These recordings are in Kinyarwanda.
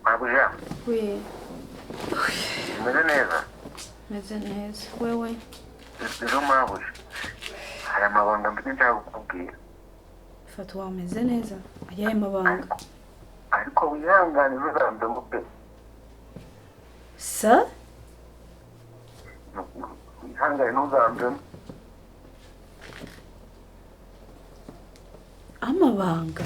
Mabuja, We, umeze neza? meze neza. Wewe? Ejo mabuja, hari amabanga mfite nshaka kukubwira. Fatwa, umeze neza? Ayahe mabanga? Ariko wihangane ntuzambemo pe. Sa? Wihangane ntuzambemo. Amabanga?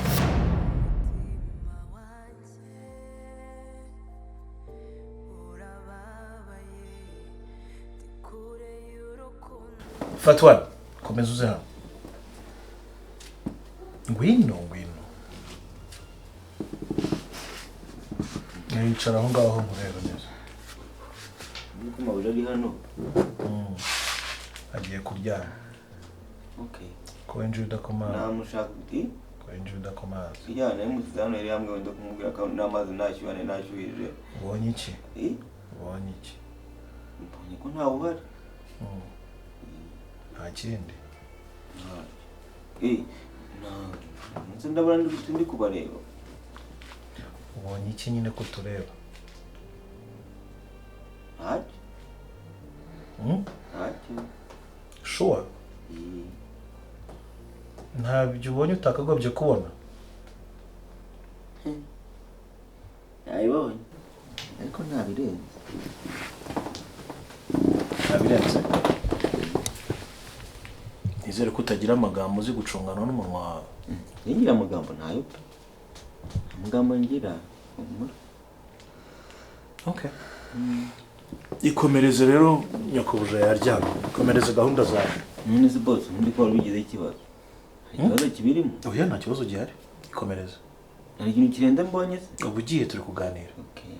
Fatwa, komeza uze hano. Ngwino, ngwino. Nicara aho ngaho nkureba neza. Nuko mabuja ari hano. Agiye kuryama. Okay. Ko winjiye udakomanga. Namushaka uti Ko winjiye udakomanze. ijyana namusize hano yari yambwiye ngo kumubwira ko n'amazi ntashyuha nari nashyuhije. Ubonye iki? Eh? Ubonye iki? Mbonye ko ntawe uhari. Nta kindi. Eh, nta nse ndabona ndi kubareba. Ubonye iki nyine ko tureba? Ntacyo. Ntacyo. Sure. Ntabyo ubonye utakagombye kubona. Nabibonye. Ariko ntabirenze. Ntabirenze. Nizere ko utagira amagambo uzi gucungana n'umunwa wawe. Ningira amagambo ntayo pe. Amagambo ngira humura. Okay. Ikomereze rero nyakubuja yaryamye. Ikomereze gahunda zawe. None se boss ubundi ko wari ubigizeho ikibazo? Hari ikibazo kibirimo? Oya, nta kibazo gihari. Ikomereze. Hari ikintu kirenze mbonye se? Ubu ugiye turi kuganira. Okay.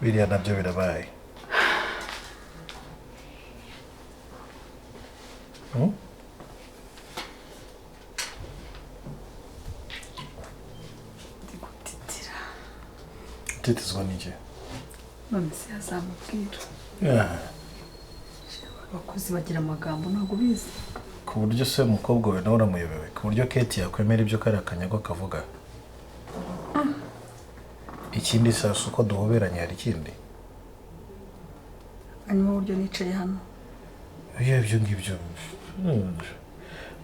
Biriya nabyo birabaye. Ndi gutitira. Utitizwa n'iki? None se yazamubwira. Abakozi bagira amagambo ntabwo ubizi. Ku buryo se umukobwa we nawe uramuyobewe, ku buryo Kate yakwemera ibyo kariya kanyago kavuga. Ikindi sasa uko duhoberanye hari ikindi. Hanyuma uburyo nicaye hano. Oya, ibyo ngibyo.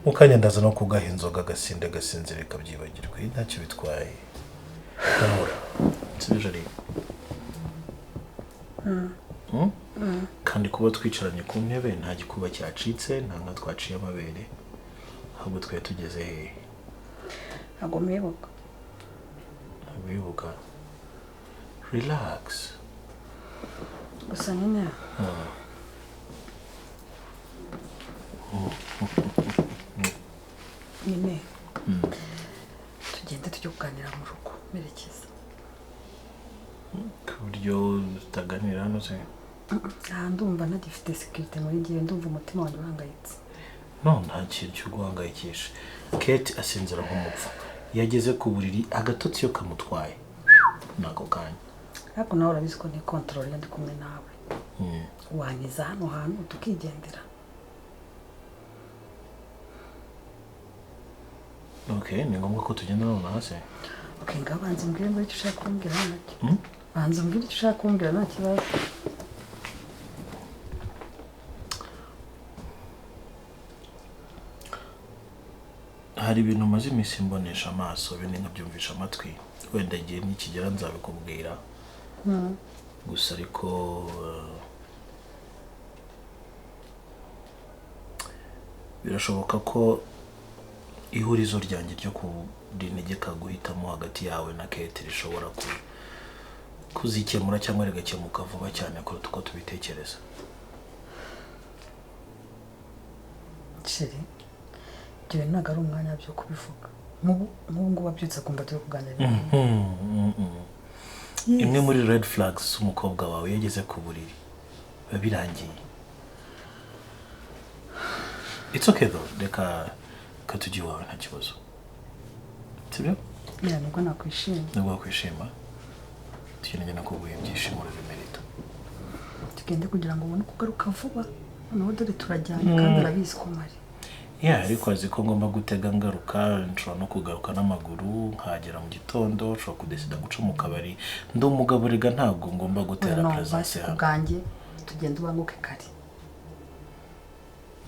Mukanya ndaza no kugaha inzoga agasinda agasinzira ikabyibagirwa. Ntacyo bitwaye. Ndahora. Sibyo ari. Kandi kuba twicaranye ku ntebe nta gikuba cyacitse, nta nka twaciye amabere. Ahubwo twari tugeze hehe? Ntabwo mwibuka. Wibuka. Relax. Gusa nyine. Nyine. Tugende tujye kuganira mu rugo merekeza. Ku buryo tutaganira hano se? Aha ndumva ntagifite security muri gihe, ndumva umutima wanjye uhangayitse. No, nta kintu cyo guhangayikisha. Kate asinzira nk'umupfu. Iyo ageze ku buriri agatotsi iyo kamutwaye. Nako kanya. Ariko nawe urabizi ko ntikontorora iyo ndi kumwe nawe. Wanyiza hano hantu tukigendera. Okay, ni ngombwa ko tugenda nonaha se? Okay, ngaho banza umbwire ngo icyo ushaka kumbwira ntacyo. Banza umbwire icyo ushaka kumbwira nta kibazo. Hari ibintu maze iminsi mbonesha amaso, bine nkabyumvisha amatwi. Wenda igihe nikigera nzabikubwira. Gusa ariko birashoboka ko ihurizo ryanjye ryo kurinegeka guhitamo hagati yawe na Kate rishobora kuzikemura cyangwa rigakemuka vuba cyane kuruta uko tubitekereza. Chérie, ibyo ntabwo ari umwanya byo kubivuga. Nk'ubu ngubu wabyutse akumva turi kuganira. Imwe muri red flags z'umukobwa wawe iyo ageze ku buriri biba birangiye. It's okay though. Reka Reka tujye iwawe nta kibazo. Sibyo? Yeah, nubwo nakwishima. Nubwo wakwishima. Tugende nakuguha ibyishimo urabimerita. Tugende kugira ngo ubone kugaruka vuba. Noneho dore turajyana kandi arabizi ko mari. Yeah, ariko azi ko ngomba gutega ngaruka, nshobora no kugaruka n'amaguru nkagera mu gitondo, nshobora kudesida guca mu kabari. Ndi umugabo rega ntabwo ngomba gutera presence hano. Ubwanjye tugende ubanguke kare.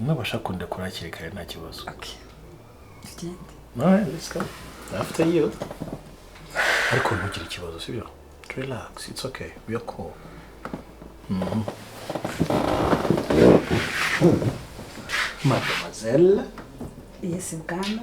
Nabasha kundekura hakiri kare nta kibazo. Okay. Tugende. Alright, let's go. After you. Ariko ntugire ikibazo, sibyo? Relax, it's okay. We are cool. Mademoiselle. Yes, bwana.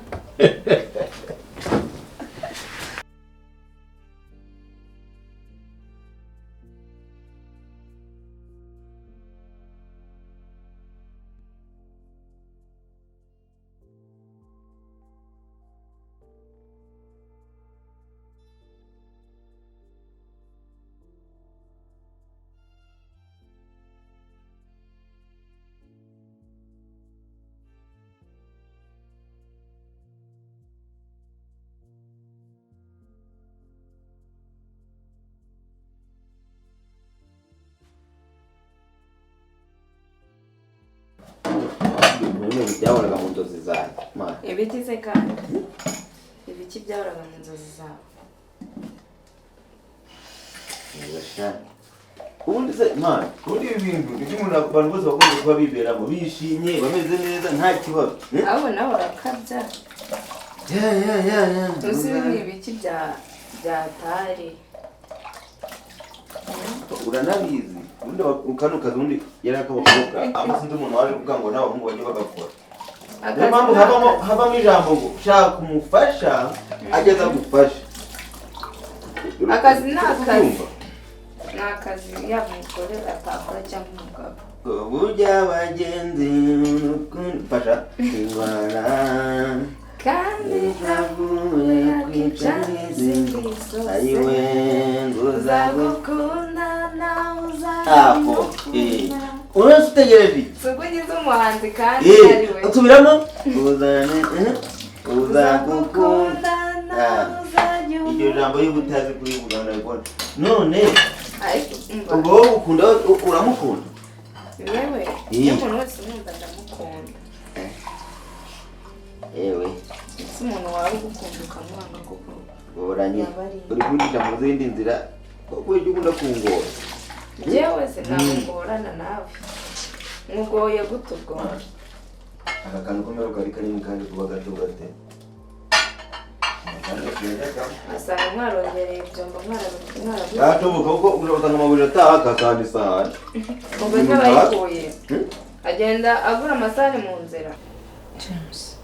Byahoraga mu nzozi zanjye. Ibigize kandi ibiki byahoraga mu nzozi zawe? Ubundi se man, ubundi ibi bintu nibyo umuntu abantu bose bagomba kuba biberamo bishimye bameze neza nta kibazo. Abo nabo barakabya. Yeah. Uzi ni ibiki bya tari. Uranabizi. Ubundi kano kazi ubundi yari akabakobwa aho sinzi umuntu waje kuvuga ngo n'abahungu bajye bagakora. Niyo mpamvu habamo ijambo ngo shaka umufasha ageza agufasha. Akazi ni akazi. Ni akazi yaba umugore atakora cyangwa umugabo. Burya bagenzi mfasha indwara kandi ntavuye kwica n'izindi zose. Ayiwe uzagukunda nawe uzagukunda. Uretse utegereje iki? Si ubwo ngize umuhanzi kandi ari we. Usubiramo? Uzagukunda nawe uzajya Iryo jambo y'uba utazi kurivuga ndabibona. None ubwo wowe ukunda uramukunda? Yewe, iyo umuntu wese umwumva ndamukunda. Yewe. Ese umuntu wawe ugukunda ukamwanga kuko Uburanye uri kunjira mu zindi nzira kuko ujya ukunda kungora. Yewe se ntabwo ngorana nawe. Nkugoye gute ubwo? Aka kantu komera kari kanini kandi kuba gato gate. Asanga mwarongereye ibyombo mwarabuze. Gatoboka kuko urabona amabuye ataha akasahani isahani. Ubwo ntabayikuye. Agenda agura amasahani mu nzira. James,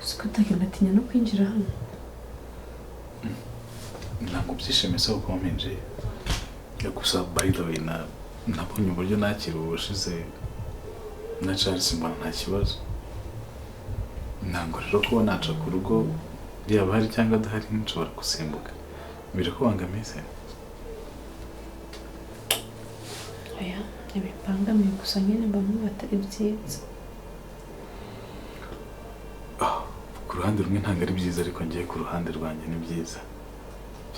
siko utagenda no kwinjira hano. Ntabwo byishimiye se kuba mpinjiye. Gusa by the way nabonye uburyo nakira ubushize na Charles mbona nta kibazo. Ntabwo rero kuba naca ku rugo yaba hari cyangwa adahari nshobora gusimbuka. Birakubangamiye se? Oya, ntibibangamiye gusa nyine mba numva atari byiza. Ku ruhande rumwe ntabwo ari byiza ariko ngiye ku ruhande rwanjye ni byiza.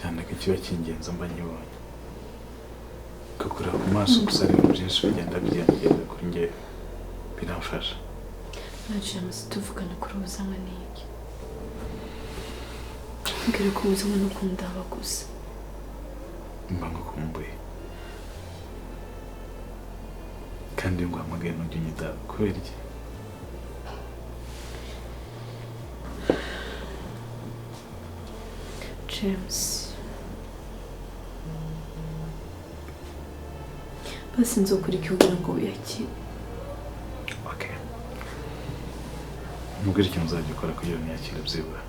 Cyane ko kiba kingenza mba nkibonye. Kukureba ku maso gusa ibintu byinshi bigenda byiyongera kuri njye biramfasha. James, tuvugana kuri ubuzima n'iki? Mbwira ko ubuzima no kundaba gusa. Mba ngukumbuye. Kandi iyo nguhamagaye ntujya unyitaba kubera iki? James, basi nzokora iki kugira ngo wiyakire? Okay. Mbwira ikintu uzajya ukora kugira ngo niyakire byibura.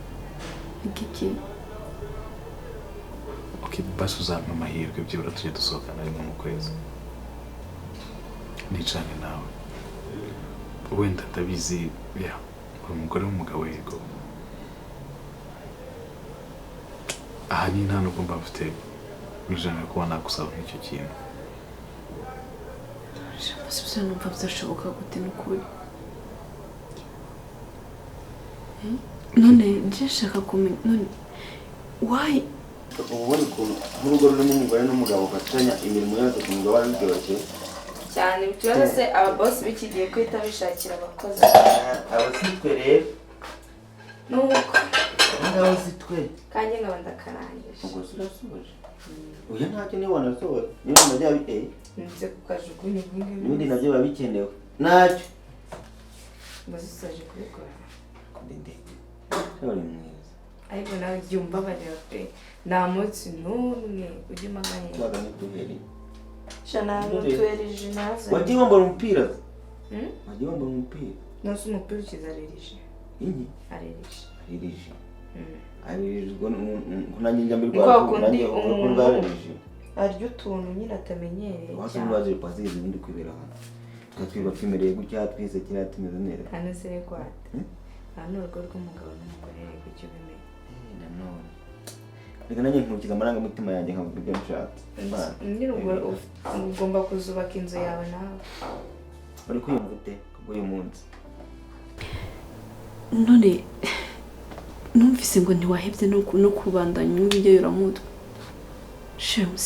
Iki? Okay, basi uzampa amahirwe byibura tujye dusohokana rimwe mu kwezi. Nicane nawe. Wenda ndabizi, yeah, uri umugore w'umugabo yego. Aha ni nta nubwo mba mfite ijana kuba nagusaba nk'icyo kintu. James, ibyo numva byashoboka gute n'ukuri? None nje nshaka kumenya none why ubona ukuntu nk'urugo rurimo umugore n'umugabo bafatanya imirimo yose ku mugabo araryoshye cyane ikibazo se ababosi b'iki gihe kwita bishakira abakozi aba si twe rero nuko ngabo si twe kandi nkaba ndakarangije ubwo se urasoje oya ntacyo niba wanasohoye niba nabyo nze kukajugunya ubungubu n'ibindi nabyo biba bikenewe ntacyo ngo zisoje kubikora ndende uri mwiza ariko nawe jya umbabarira pe nta munsi n'umwe ujya umaganya kubaga n'uduheri shana n'utuherije nazo wagiye wambara umupira wagiye wambara umupira nose umupira ukiza aririje inyi aririje aririje aririje ubwo nanjye njya mbirwara Ni kwa kundi umuntu umuntu arya utuntu nyine atamenyereye cyane waje wazize ubundi kwibera hano tukatwiba twimereye gutya twisekera tumeze neza hano se rwanda aha ni urugo rw'umugabo n'umugore rero icyo ubimenya nanone reka nanjye nkurikiza amarangamutima yanjye nkavuga ibyo nshatse nyine ugomba kuzubaka inzu yawe nawe uri kwiyumva ute kubw'uyu munsi none numvise ngo ntiwahebye no kubandanya uramutwe James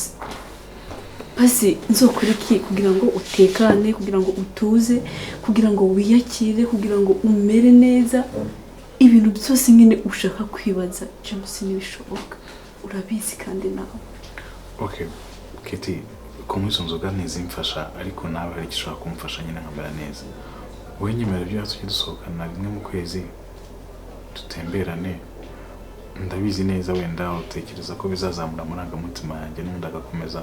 basi nzokora iki kugira ngo utekane kugira ngo utuze kugira ngo wiyakire kugira ngo umere neza ibintu byose nyine ushaka kwibaza James ntibishoboka urabizi kandi nawe okay Keti kunywa izo nzoga ntizimfasha ariko nawe hari icyo ushobora kumfasha nyine nkamera neza wowe nyemera ibyo tujye dusohokana rimwe mu kwezi dutemberane ndabizi neza wenda utekereza ko bizazamura amarangamutima yanjye n'ubundi agakomeza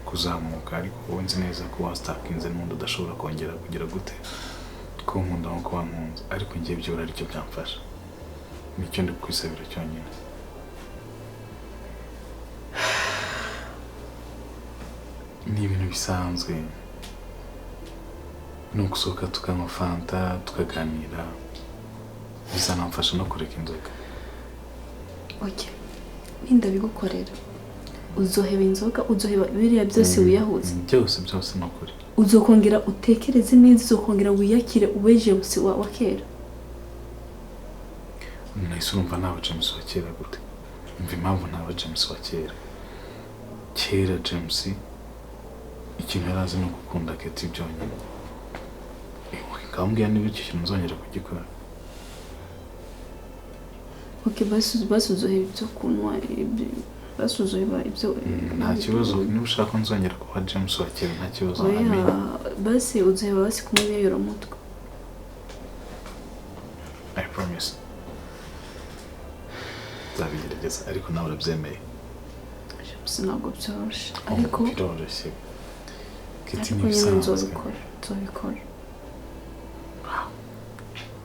kuzamuka ariko wowe nzi neza ko wasitakinze n'ubundi udashobora kongera kugira gute ko nkunda nkuko wankunze ariko ngiye byibura aricyo byamfasha nicyo ndi kukwisabira cyonyine ni ibintu bisanzwe ni ugusohoka tukanywa fanta tukaganira bizanamfasha no kureka inzoga okay nindabigukorera uzoheba inzoga uzoheba biriya byose wiyahuze byose byose ni ukuri uzokongera utekereze neza uzokongera wiyakire ube James wa kera nahise urumva naba James wa kera gute umva impamvu naba James wa kera kera James ikintu yari azi ni ugukunda Keti byonyine nkambwira niba icyo kintu uzongera kugikora okay basi uzoheba ibyo kunywa basi uzoheba ibyo nta kibazo niba ushaka ko nzongera kuba James wa kera nta kibazo basi uzoheba basi kunywa ibiyayuramutwe I promise nzabigerageza ariko nawe urabyemeye James ntabwo byoroshye ariko biroroshye Keti ariko ni nyine ibisanzwe nzobikora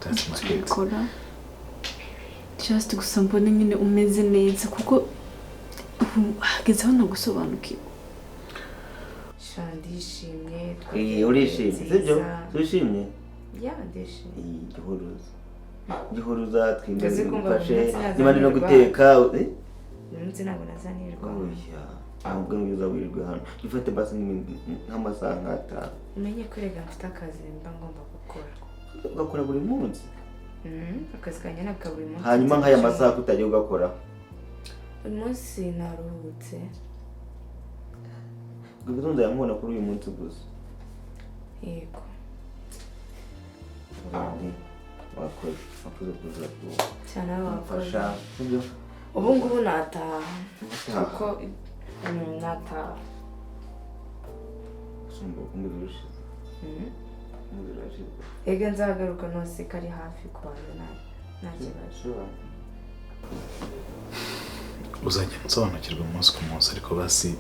That's my Keti. nzobikora just gusa mbone nyine umeze neza kuko ubu hageze aho nagusobanukirwa sha ndishimye urishimye sibyo wishimye ya ndishimye gihuruza gihuruza twimeze Ndazi kumva gufashe buri munsi niba ndi no nazanirwa. guteka uyu munsi ntabwo nazanirwa oya ahubwo nibyo wirirwe hano gifate basi nk'amasaha nk'atanu umenye ko erega mfite akazi mba ngomba gukora ugakora buri munsi akazi kanjye ni aka buri munsi hanyuma nk'aya masaha kutagiye ugakora uyu munsi naruhutse ubwo nzajya kuri uyu munsi gusa yego ubundi wakoze wakoze kuza cyane wakoze kumfasha sibyo ubu ngubu nataha Utaha. kuko nataha usumba ukumbuza urushize umubiri urashize ega nzagaruka nose kari hafi kubanza nta kibazo Sure. uzagenda usobanukirwa umunsi ku munsi ariko basi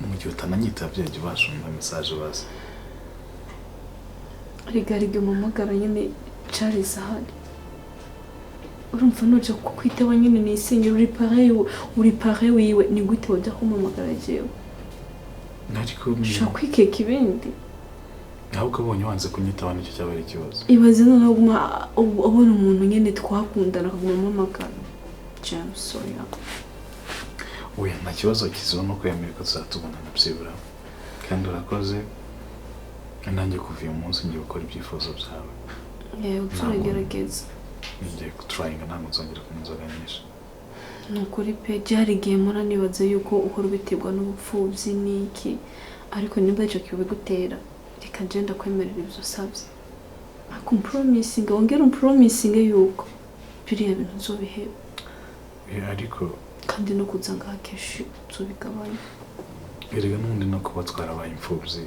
mu gihe utananyitabye jya ubasha umva message basi rega rega umumagara nyine Charles ahari urumva nuja kukwitaba nyine nisenyera uri pare wiwe ni gute wajya kumpamagara jewe ariko ushobora kwikeka ibindi ahubwo abonye wanze kunyitaba nicyo cyaba ari ikibazo ibaze noneho guma ubona umuntu nyine twakundana akaguma ampamagara James oya oya nta kibazo kiziho nuko yemeye ko tuzatubonana byibura kandi urakoze nanjye kuva uyu munsi ngiye gukora ibyifuzo byawe yewe turagerageza Ngiye gutrayinga, ntabwo nzongera kunywa inzoga nyinshi. Ni ukuri pe, byari igihe mpora nibaza yuko uhora ubiterwa n'ubupfubyi n'iki, ariko nimba aricyo kibigutera reka ngenda kwemerera ibyo usabye. Ariko umpromisinge, wongere umpromisinge yuko biriya bintu nzobiheba. Ariko kandi no kuza ngaha kenshi nzobigabanya. Erega n'ubundi no kuba twarabaye imfubyi,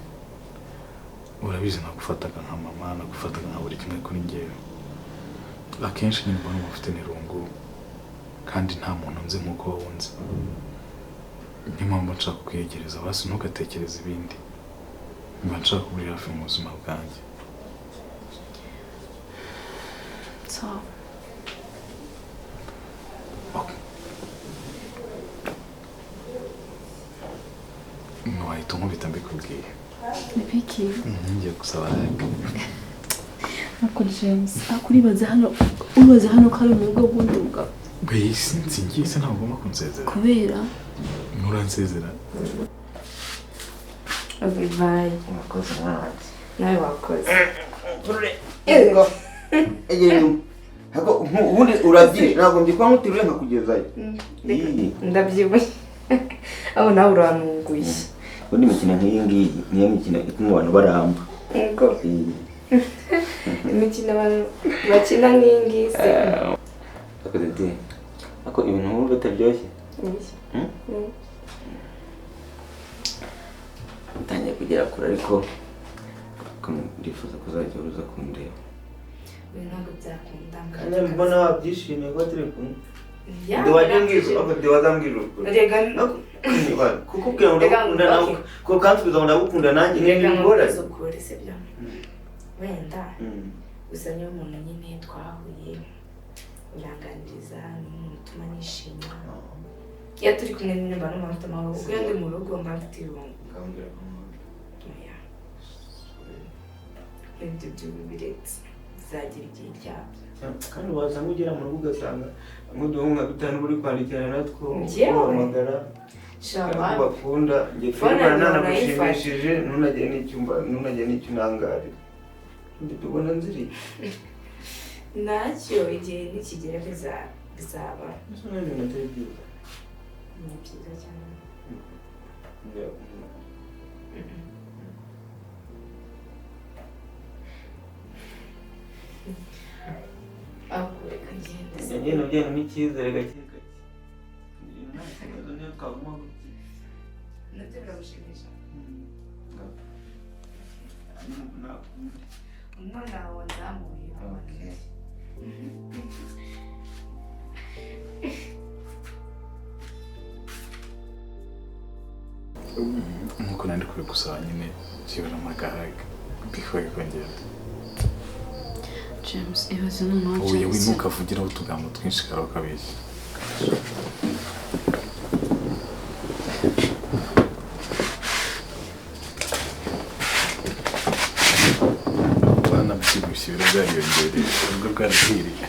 urabizi nagufataga nka mama, nagufataga nka buri kimwe kuri njyewe. Akenshi nyine mbona ufite n'irungu kandi nta muntu nzi nk'uko wowe unzi. Niyo mpamvu nshaka kukwiyegereza, basi ntugatekereze ibindi. Mba nshaka kuba uri hafi mu buzima bwanjye. Sawa. Okay. Wahita unkubita mbikubwiye. Nibiki? Ngiye gusaba like. Ariko James, akuribaza hano, ubaza hano ko ari mu rugo rw'undi mugabo. Bese nsingiye se ntabwo ugomba kunsezera. Kubera? Nturansezera. Okay, bye. Wakoze mwanzi. Nawe wakoze. Ego. Ego. Hako ubundi urabyishe ntabwo mbyikwa nkutiruye nkakugezayo. Ndabyibuye. Aho nawe urantunguye. Ubundi imikino nk'iyi ngiyi niyo mikino ituma abantu baramba. Ego. Imikino abantu bakina nk'iyi ngiyi se. Ako dede. Ako ibintu wumva bitaryoshye. Utangiye kugera kure ariko ndifuza kuzajya uza kundeba. Ntabwo byakunda. Kandi mbona wabyishimiye kuba turi kumwe. Ndewazambwira ukuri. Kukubwira ngo ndagukunda nawe ko kansubiza ngo ndagukunda nanjye ni ingorane. Wenda gusa niyo umuntu nyine twahuye uranganiriza n'umuntu utuma nishima. Iyo turi kumwe nyine mba numva mfite amahoro, kuko iyo ndi mu rugo mba mfite irungu. Ibyo by'ubiretse bizagira igihe cyabyo. Kandi wasanga ugera mu rugo ugasanga nk'uduhungu nka dutanu uri kwandikirana natwo uhamagara bakunda njye filime nanagushimishije ntunagire n'icyumba ntunagire n'icyo unangarira. Tubona nziriye ntacyo igihe nikigera bizaba. Ibintu atari byiza. Ni byiza cyane. Ngenda ugenda n'icyizere gake gake. Nta kibazo niyo twaguma gutya. Nabyo biragushimisha. Umwana wawe nzamuye. Nkuko nari kubigusaba nyine byibura amagahaga before kongera. James, ibaze noneho Oya, James. ntukavugiraho utugambo twinshi karaho kabeshya. Banabyibushye ibiro byariyongereye, ubwo bwarahiriye.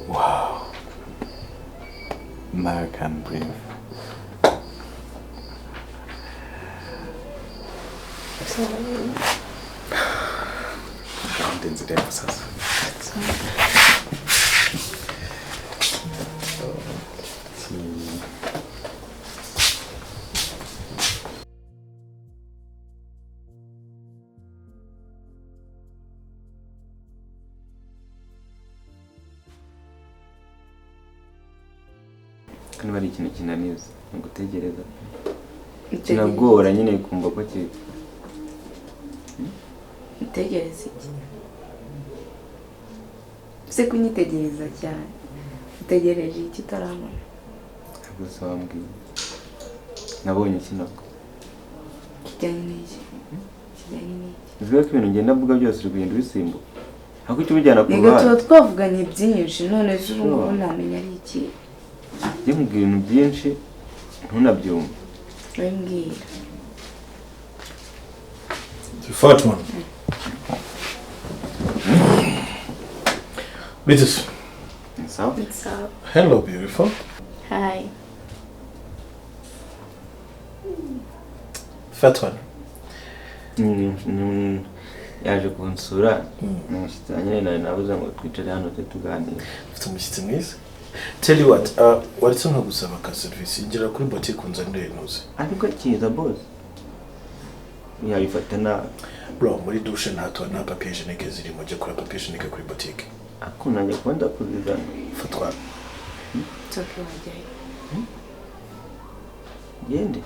Wow. Now I can breathe. Gahunda inzira ya sasa. Kandi bari ikintu kinaniza ni ugutegereza. Kiragora nyine kumva ko kiri. Utegereza iki? Se kunyitegereza cyane. Utegereje iki utarabona? Gusa wambwiye. Nabonye ikinako. Kijyanye n'iki? Kijyanye n'iki? Uzi ko ibintu ngenda mvuga byose uri kugenda ubisimbuka. Ariko icyo ubijyana ku Nigga ruhande. tuba twavuganye byinshi none ejo ubu ngubu ntamenya ari iki. Njye nkubwira ibintu byinshi ntunabyumve. Wimbwira. The fourth one. Bitus. Sawa. What's up? Hello, beautiful. Hi. Fat one. Yaje kunsura. Ni umushyitsi wanjye nari nabuze ngo twicare hano tujye tuganira. Ufite umushyitsi mwiza. Tell you what, waretse nkagusaba ka service ingera kuri boutique unzanire ntuze. Ariko kiza boss. Yabifata nabi. Bro, muri douche nta papier hygiénique zirimo, jya kuri papier hygiénique kuri boutique. Ako nanjye kuba ndakuzizana. Fatwa. Tsoke wajyayo. Gende.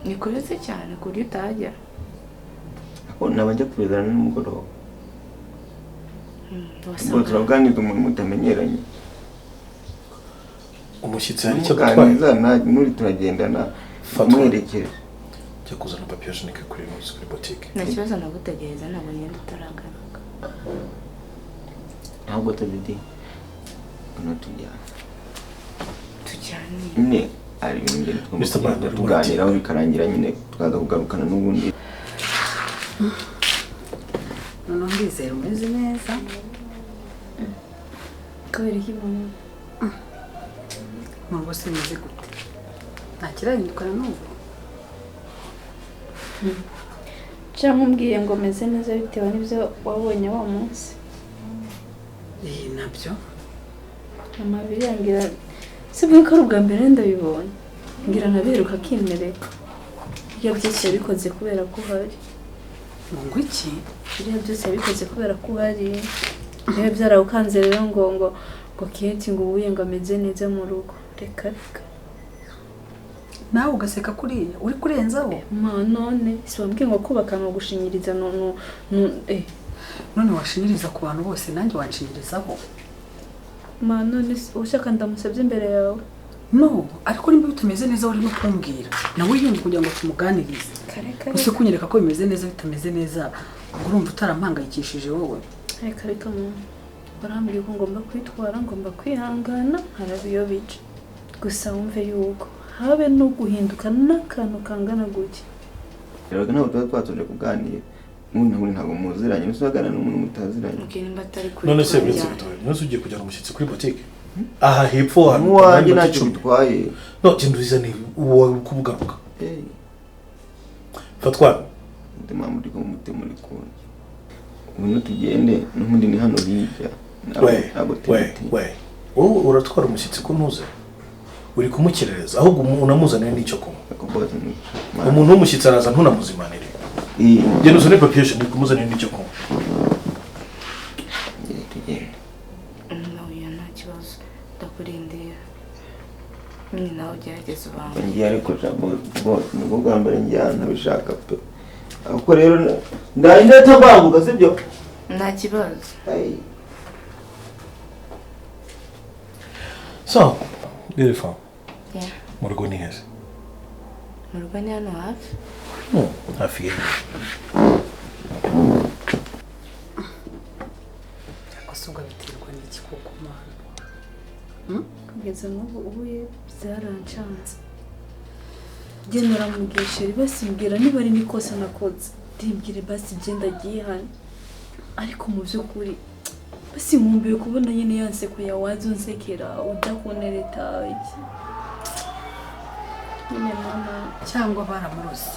Ni kure se cyane ku buryo utahagera. Ako nabajya kubizana nimugoroba. Ubwo turaganiriza umuntu mutamenyeranye. Umushyitsi hari icyo gutwaye. Muri turagendana mwerekeje. Jya kuzana papier hygiénique kuri ntuzi kuri boutique. Nta kibazo ndagutegereza ntabwo ngenda utaragaruka. Ntabwo tadidi. Kuno tujyana. Tujyane. Nyine ari ibintu ngenda tugomba tuganiraho bikarangira nyine tukaza kugarukana n'ubundi. Noneho ndizera umeze neza. Kubera iki mama? Mu rugo se bimeze gute? Nta kirahinduka na n'ubu? Cyangwa umbwiye ngo meze neza bitewe n'ibyo wabonye wa munsi. Nabyo. Mama birangira si ko ari ubwa mbere ndabibonye. Ngira nabiheruka akimereka. Ibyo byose yabikoze kubera ko uhari. Ngo iki? Biriya byose yabikoze kubera ko uhari. Niba byarawukanze rero ngo ngo ngo Kate ngo ubuye ngo ameze neza mu rugo. Reka reka. Nawe ugaseka kuriya uri kurenzaho? Ma none si wambwiye ngo kubaka no gushinyiriza no no None washinyiriza ku bantu bose nanjye wanshinyirizaho. Ma none ushaka ndamusabye imbere yawe. No, ariko nimba bitameze neza wari no kumbwira. Nawe yumva kugira ngo tumuganirize. Kare kare. Use kunyereka ko bimeze neza bitameze neza, ubwo urumva utarampangayikishije wowe. Reka reka mama. Barambwiye ko ngomba kwitwara, ngomba kwihangana, nkaraba bica. Gusa wumve yuko habe no guhinduka n'akantu kangana gutya. Rero ntabwo tuba twatuje kuganira. Umuntu ntabwo muziranye, musagana n'umuntu mutaziranye. None se biretse gutwaye. None ugiye kujyana umushyitsi kuri boutique? Aha hepfo hano wanjye ntacyo bitwaye. No, genda uzane uwo kubugaruka. Fatwa. Ndima muri ko mutemuri kunje. Ubu tugende n'ubundi ni hano hirya. We. Wowe uratwara umushyitsi ko ntuze. Uri kumukerereza ahubwo unamuzanire n'icyo kunywa. Umuntu w'umushyitsi araza ntunamuzimanire. Genda uzane papier hygiénique umuzanire n'icyo kunywa. Tugende. Oya nta kibazo ndakurindira. Nyine nawe ugerageze ubanga. Ngiye ariko bose nibwo bwa mbere njyana ntabishaka pe. Ariko rero ndarinda tabanguka sibyo? Nta kibazo. So, beautiful. Yeah. Mu rugo ni heza? Mu rugo ni hano hafi. Hafi ye. Akasuga biterwa n'iki koko mana? Kugeza n'ubu ubuye byarancanze. Genda uramubwira basi mbwira niba ari nikosa nakoze. Ndimbwire basi genda gihane. Ariko mu by'ukuri basi nkumbuye kubona nyine yanseko yawaze unsekera udakonereta iki. Nyine mama cyangwa baramuroze.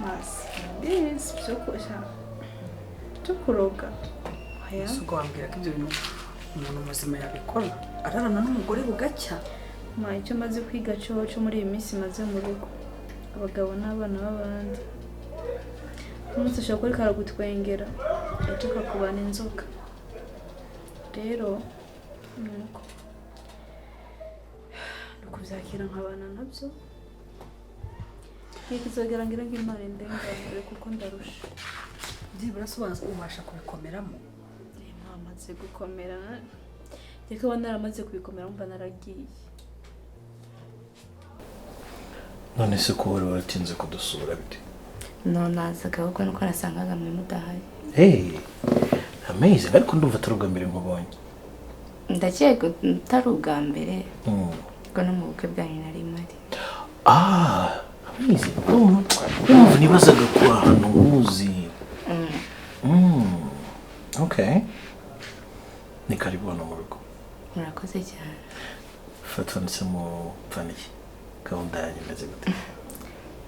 Masi, this byo kosha. Cyo kuroga. Aya. Sugo wambwira ko ibyo bintu umuntu muzima yabikora. Ararana n'umugore bugacya. Ma icyo maze kwiga cyo muri iyi minsi maze mu rugo. Abagabo n'abana b'abandi. Umunsi ushobora kuri karagutwengera. Ejo kakubana inzoka. Rero nuko nukubyakira nkabana nabyo. Kizogera ngira ngimara indenganure kuko ndarusha. Byibura sobanza ubasha kubikomeramo. Namaze gukomera. Reka wa naramaze kubikomera mba naragiye. None se ko wari waratinze kudusura bite? No nazaga ahubwo nuko nasangaga mwe mudahari. Hey, amazing. Ariko ndumva atari ubwa mbere nkubonye. Ndakeka atari ubwa mbere. Ubwo no mu bukwe bwanyu nari mpari. Ah, amazing. Urumva nibazaga ko ahantu nkuzi. Okay. Ni karibu hano mu rugo. Murakoze cyane. Fatwa ndetse mu pfaniki. Gahunda yanyu imeze gute?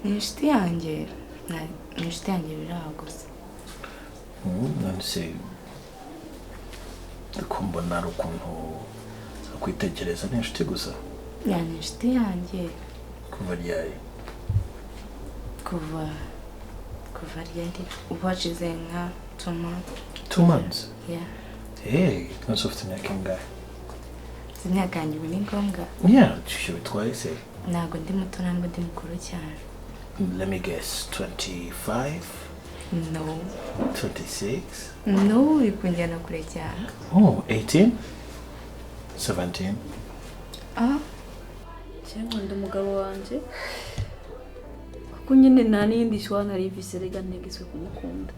Ni inshuti yanjye. Ni inshuti yanjye biri aho gusa. None se ko mbona ari ukuntu akwitegereza, ni inshuti gusa? Yeah, ni inshuti yanjye. Kuva ryari? Kuva ryari? Ubu hashize nka 2 months. 2 months? Yeah. Hey, none ufite imyaka ingahe? Imyaka yanjye ubu ni ngombwa? Yeah, icyo bitwaye se? Ntabwo ndi muto, ntabwo ndi mukuru cyane. Let me guess, 25? No. 26? No, uri kunjyana kure cyane. Oh, 18? 17? Ah. Cyangwa ndi umugabo wanjye. Kuko nyine nta n'iyindi shwa nari mfise, rega ntegetswe kumukunda.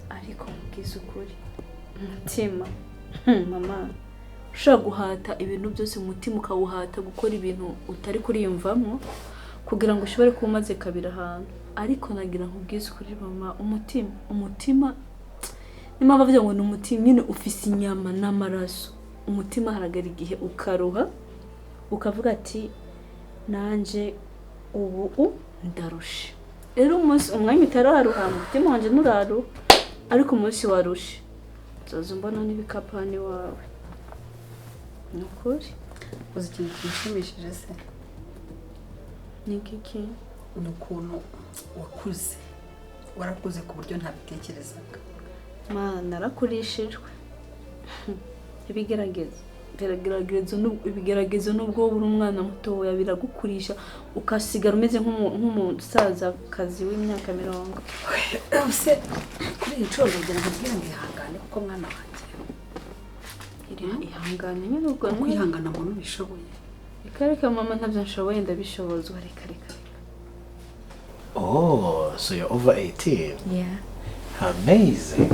Ariko mubwize ukuri, umutima, mama, ushobora guhata ibintu byose, umutima ukawuhata gukora ibintu utari kuriyumvamo kugira ngo ushobore kuba umaze kabiri ahantu. Ariko nagira nkubwize ukuri mama, umutima niba bavuga ngo ni umutima nyine ufise inyama n'amaraso. Umutima haragara igihe ukaruha ukavuga ati nanje ubu ndarushe. Rero umunsi umwanya utararuha umutima wanje nuraruha, ariko umunsi warushe nzoza mbona n'ibikapani wawe. Ni ukuri. Uzi ikintu kinshimishije se? Ni iki? Ni ukuntu wakuze, warakuze ku buryo ntabitekerezaga. Ma, narakurishijwe. Ibigeragezo nubwo uri umwana mutoya biragukurisha ukasigara umeze nk'umusaza kazi w'imyaka 40. Se kuri iyi nshuro ngira ngo mbwire ngo ihangane, kuko mwana wanjye ihangane nyine, ubwo kwihangana muntu ubishoboye. Reka mama, ntabyo nshoboye ndabishobozwa. Reka. Oh, so you're over 18? Yeah. Amazing.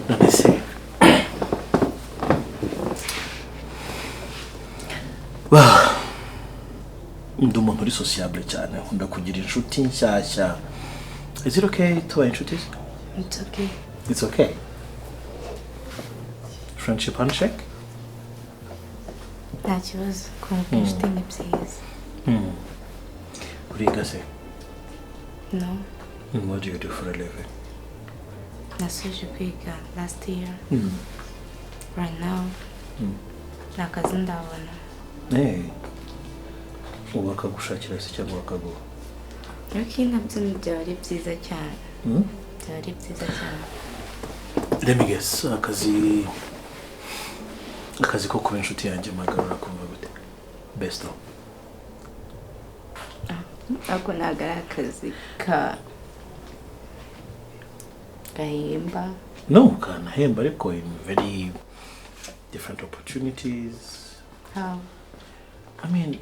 None se well, ndi umuntu uri sociable cyane, nkunda kugira inshuti nshyashya. Is it okay tubaye inshuti? It's okay. It's okay. Friendship handshake? Nta kibazo, kunguka inshuti ni byiza. Uriga se? No. What do you do for a living? Nasoje kwiga last year. Right now, nta kazi ndabona. Hey, ubu bakagushakira se cyangwa bakaguha? Ariko nabyo byaba ari byiza cyane. Byaba ari byiza cyane. Let me guess, akazi ko kuba inshuti yanjye magarura kumva gute? Besto. Ako ntabwo ari akazi ka gahemba. No, kanahemba ariko in very different opportunities. How? I mean,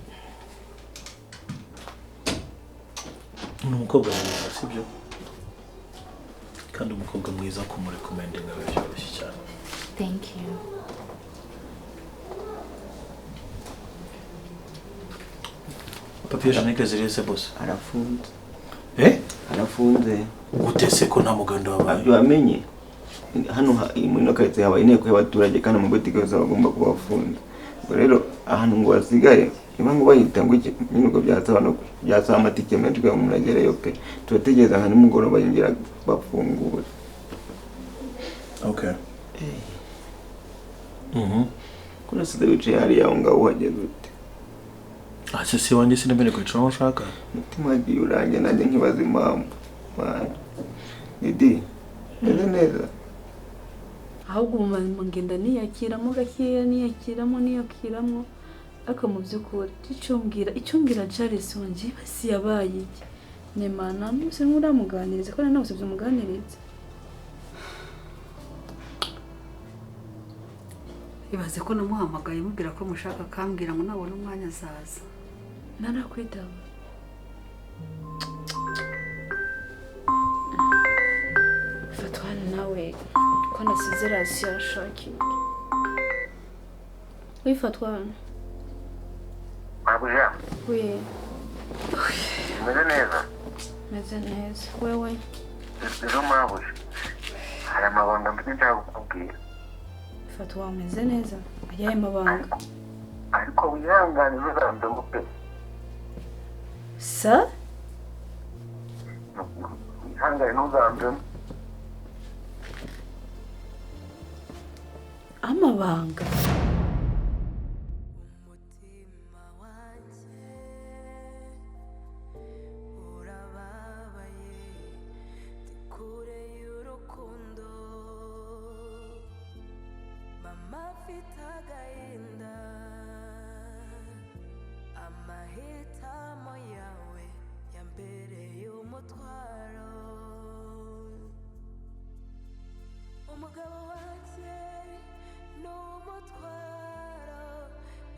ni umukobwa mwiza, sibyo? Kandi umukobwa mwiza kumurekomendinga biba byoroshye cyane. Thank you. Papier Jeannette ziriye se boss? Arafunze. Eh? Arafunze. Gute se ko nta muganda wabaye? Abyo wamenye. Hano muri no karitsiye habaye inteko y'abaturage kandi amabotike yose bagomba kubafunza. Ubwo rero ahantu ngo basigaye niba ngo bayita ngo iki nyine ubwo byasaba no byasaba amatike menshi kugira ngo umuntu agereyo pe. Turategereza nka nimugoroba yongera bafungura. Okay. Ko nasize wicaye hariya aho ngaho uhageze ute? Ase si wanjye sinamenye kwicara aho nshaka. Umutima wagiye uranjye nanjye nkibaza impamvu. Didi, meze neza. Ahubwo ubu ngenda niyakiramo gakeya, niyakiramo ariko mu by'ukuri icyo mbwira Charles wanjye basi yabaye iki? Nemana muse nkuramuganiriza ko nari nabusabye umuganirize. Ibaze ko namuhamagaye mubwira ko mushaka akambwira ngo nabona umwanya azaza. Narakwitaba. Fatwa nawe ko nasize rasiyo yashakiye. Wifatwa hano. Mabuja. Oui. Meze neza. Meze neza. Wewe? Ejo mabuja. Hari amabanga mfite nshaka kukubwira. Fatwa umeze neza. Ayahe mabanga? Ariko wihangane ntuzambe ngo pe. Sa? Ni Wihangane ntuzambemo. Amabanga. Umutima wanjye urababaye, ndi kure y'urukundo. Mama afite agahinda, amahitamo yawe yambereye umutwaro. Umugabo wanjye ni umutwaro,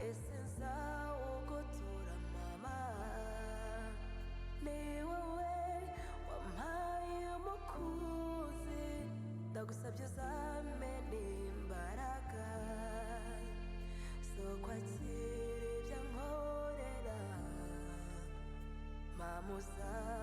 ese nzawugutura mama? Ni wowe wampaye umukunzi, ndagusabye uzampe n'imbaraga zo kwakira ibyo ankorera. Mama uzampe